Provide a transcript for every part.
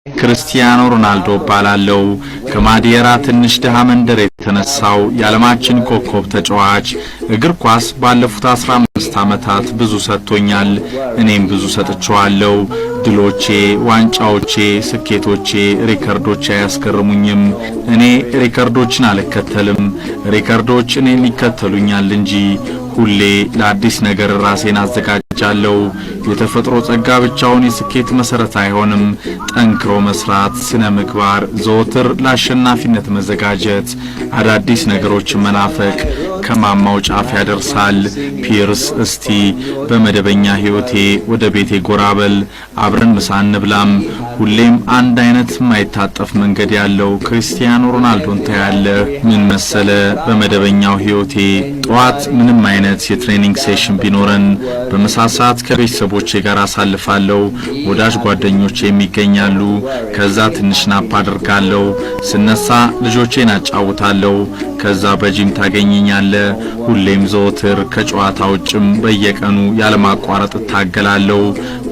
ክርስቲያኖ ሮናልዶ እባላለሁ። ከማዲየራ ትንሽ ድሃ መንደር የተነሳው የዓለማችን ኮከብ ተጫዋች። እግር ኳስ ባለፉት 15 ዓመታት ብዙ ሰጥቶኛል፣ እኔም ብዙ ሰጥቼዋለሁ። ድሎቼ፣ ዋንጫዎቼ፣ ስኬቶቼ፣ ሪከርዶቼ አያስገርሙኝም። እኔ ሪከርዶችን አልከተልም፣ ሪከርዶች እኔን ይከተሉኛል እንጂ። ሁሌ ለአዲስ ነገር ራሴን አዘጋጃለሁ። የተፈጥሮ ጸጋ ብቻውን የስኬት መሰረት አይሆንም። ጠንክሮ መስራት፣ ስነ ምግባር፣ ዘወትር ለአሸናፊነት መዘጋጀት፣ አዳዲስ ነገሮችን መናፈቅ ከማማው ጫፍ ያደርሳል። ፒርስ፣ እስቲ በመደበኛ ህይወቴ ወደ ቤቴ ጎራ በል፣ አብረን ምሳ እንብላም። ሁሌም አንድ አይነት የማይታጠፍ መንገድ ያለው ክርስቲያኖ ሮናልዶን ታያለህ። ምን መሰለ፣ በመደበኛው ህይወቴ ጠዋት ምንም አይነት የ training session ቢኖረን በምሳ ሰዓት ከቤተሰቦቼ ጋር አሳልፋለሁ። ወዳጅ ጓደኞቼ የሚገኛሉ። ከዛ ትንሽ nap አደርጋለሁ። ስነሳ ልጆቼን አጫውታለሁ። ከዛ በጂም ታገኘኛለህ። ሁሌም ዘወትር ከጨዋታ ውጭም በየቀኑ ያለማቋረጥ እታገላለሁ።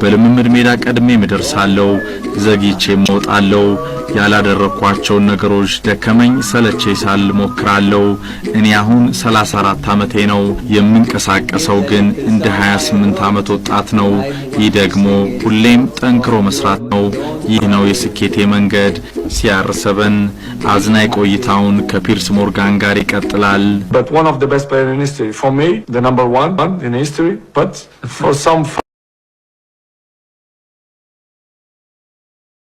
በልምምድ ሜዳ ቀድሜ እደርሳለሁ፣ ዘግይቼም እወጣለሁ። ያላደረኳቸውን ነገሮች ደከመኝ ሰለቸኝ ሳልል እሞክራለሁ። እኔ አሁን 34 ዓመቴ ነው። የምንቀሳቀሰው ግን እንደ 28 ዓመት ወጣት ነው። ይህ ደግሞ ሁሌም ጠንክሮ መስራት ነው። ይህ ነው የስኬቴ መንገድ። ሲአር7 አዝናኝ ቆይታውን ከፒርስ ሞርጋን ጋር ይቀጥላል። But one of the best players in history. For me, the number one in history. But for some